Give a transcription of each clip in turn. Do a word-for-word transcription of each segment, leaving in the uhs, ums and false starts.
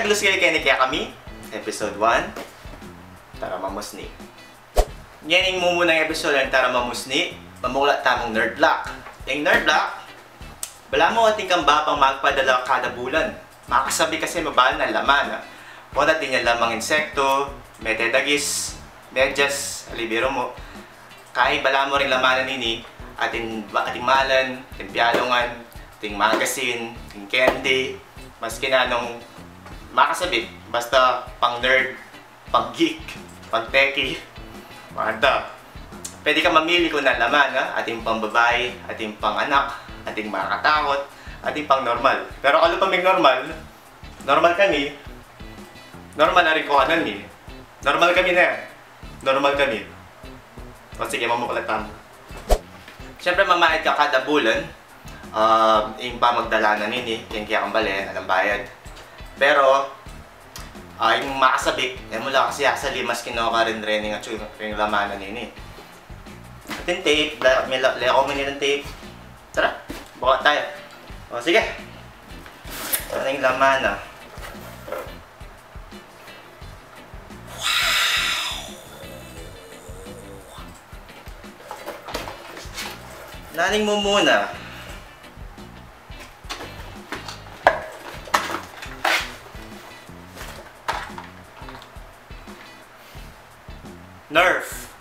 Lus kayu keni kekami, episode one, Tara Mamusni. Ngening mumunang episode ning Tara Mamusni, mamuklat tamung Nerd Block. Ing Nerd Block, balamu atin kang bapang magpadala kada bulan. Makasabik kasi mabalu nang laman, a. Pota atin yang lamang insekto, mete dagis, medyas, ali biru mu. Kaya balamu ring laman na nini, atin, atin malan, atin pialungan, atin magasin, atin candy, maski nanung makasabik, basta pang nerd, pang geek, pang techie, maganda. Pwede kang mamili kung anong laman, a. Atin pang babai, atin pang anak, atin makakatakut, atin pang normal. Pero kalupa ming normal, normal kami, normal na rin kung ano ni. Normal kami na yan. Normal kami. O sige, mamuklat tamu. Siyempre, mamayad ka kada bulan. Ah, ing pamagdala na nini, king kekang bale, alang bayad. Pero, ah, ing makasabik, e mu la kasi asali, maski no ka rin rening atsu ring laman na nini. Atin tape, la, may la, leko mu nitang tape. Tara, buka tayu. O, sige. Ano ing laman na? Naning mumuna? Nerf.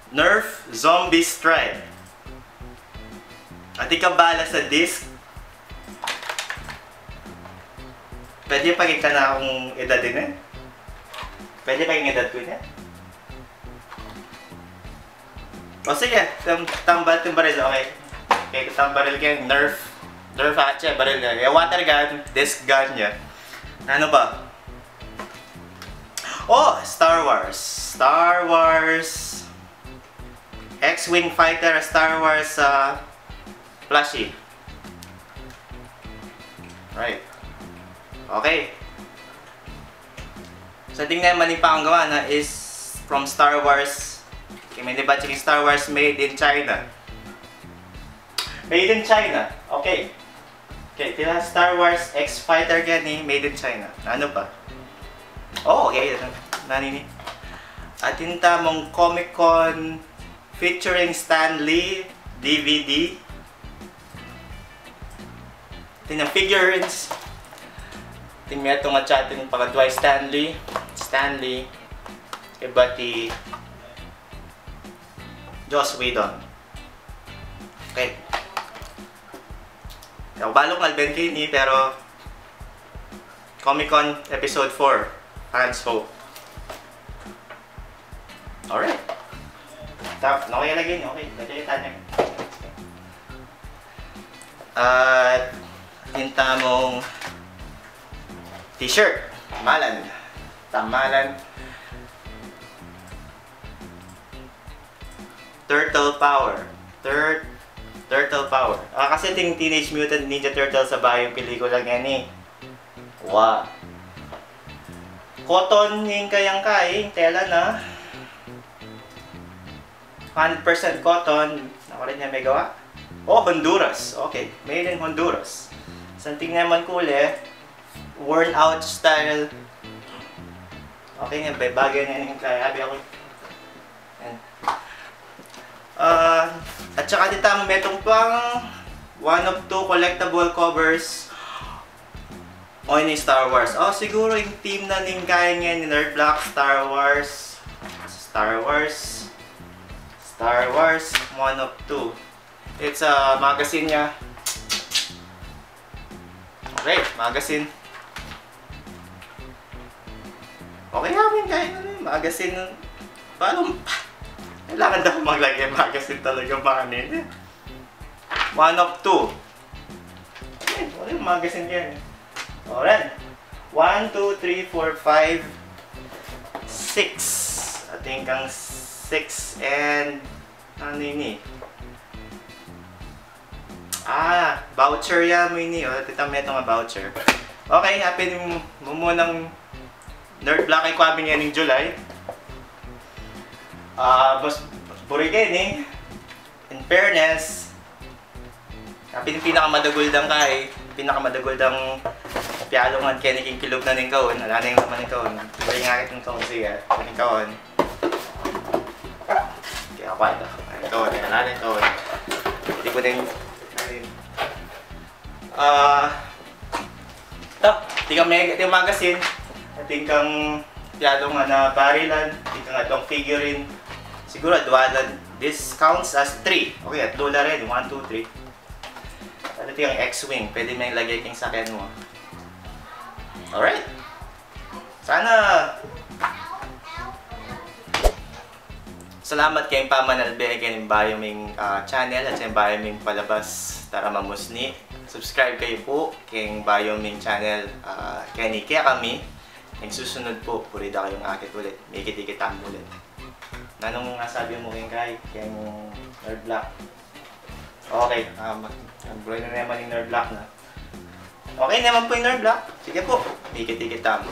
Nerf Zombie Strike. Atin kang bala sa disc. Pwede paging kanakung edad ini, e? Pwede paging edad ku ini, e? O sige, tam-, tambal atin baril, okay. Okay, tambal baril keng Nerf. Nerf atse, baril na. E, water gun, disc gun ya. Ano ba? O, Star Wars. Star Wars. X-Wing Fighter, Star Wars, ah, plushie. Right. Okay. Sa tingnan man ing panggawa na is from Star Wars. Kaya may diba, Star Wars made in China. Made in China. Okay. Okay, tila Star Wars X Fighter keni, made in China. Ano pa? O, okay. Nanini? Atin tamung Comic Con featuring Stan Lee D V D. Atin yang figurines. Atin metung atsa, atin pangadwa i Stan Lee. Stan Lee. Ibat i Joss Whedon. Okay. Di ku balu kung alben keni, pero Comic Con Episode four, Fans Hope. Alright. Tap, okay, lagay niyo. Okay, lagay tayo. At atin tamung t-shirt. Tamalan. Tamalan. Turtle Power. Tur-, Turtle Power. Ah, kasi atin Teenage Mutant Ninja Turtles a bayu ing pelikula ngeni. Wa. Cotton ing kayang kai, tela na. Hundred percent cotton. Naku, rin niya may gawa. O, Honduras. Okay. Made in Honduras. Santing naman kule. Worn out style. Okay nga, bagay na rin kaya. Abi ako. Yan. Ah, at saka dito ang metung pang one of two collectible covers o ini Star Wars. O, siguro ing team na ning kaya niya ni Nerd Block, Star Wars. Star Wars. Star Wars, one of two. It's a magazine niya. Okay, magazine. Okay, amin kahit ano yung magazine. Paano? Kailangan daw maglagay magazine talaga, mga nene. One of two. Okay, okay, magazine yan. Alright. One, two, three, four, five, six. Atin kang six and ano ini? Ah, voucher ya mu ini. O, tita, metung a voucher. Okay, happy ni mumunang Nerd Block ay kwami ngening July. Ah, bas, buri keni. In fairness, happy ni pinakamadagul dang kai, pinakamadagul dang Pialungan keni king kilub na ning kaun, ala na ing laman ning kaun. Buri nga king kaun, sige, king kaun. Kaya pa ita. Ing kaun, ala na ing kaun. Iti ku ning, ah, ita, iti kang mag-, iti kang magasin. Iti kang pialungan a barilan, iti kang atong figurine. Siguru adwa la. This counts as three. Okay, atlu la rin. One, two, three. Iti kang X-Wing. Pwede me ing lage king sakyan mu. Alright. Sana. Salamat keng pamanalbe keng bayu ming, ah, channel at keng bayu ming palabas, Tara Mamusni. Subscribe kayu pu keng bayu ming channel, ah, keni kekami. Keng susunod pu, buri da kayung akit ulit. Mikit-ikit tamu ulit. Nanung masabi mu keng kay, keng Nerd Block? Okay, ah, ma-, buri na naman ing Nerd Block na. Okay naman pu ing Nerd Block. Sige pu, mikit-ikit tamu.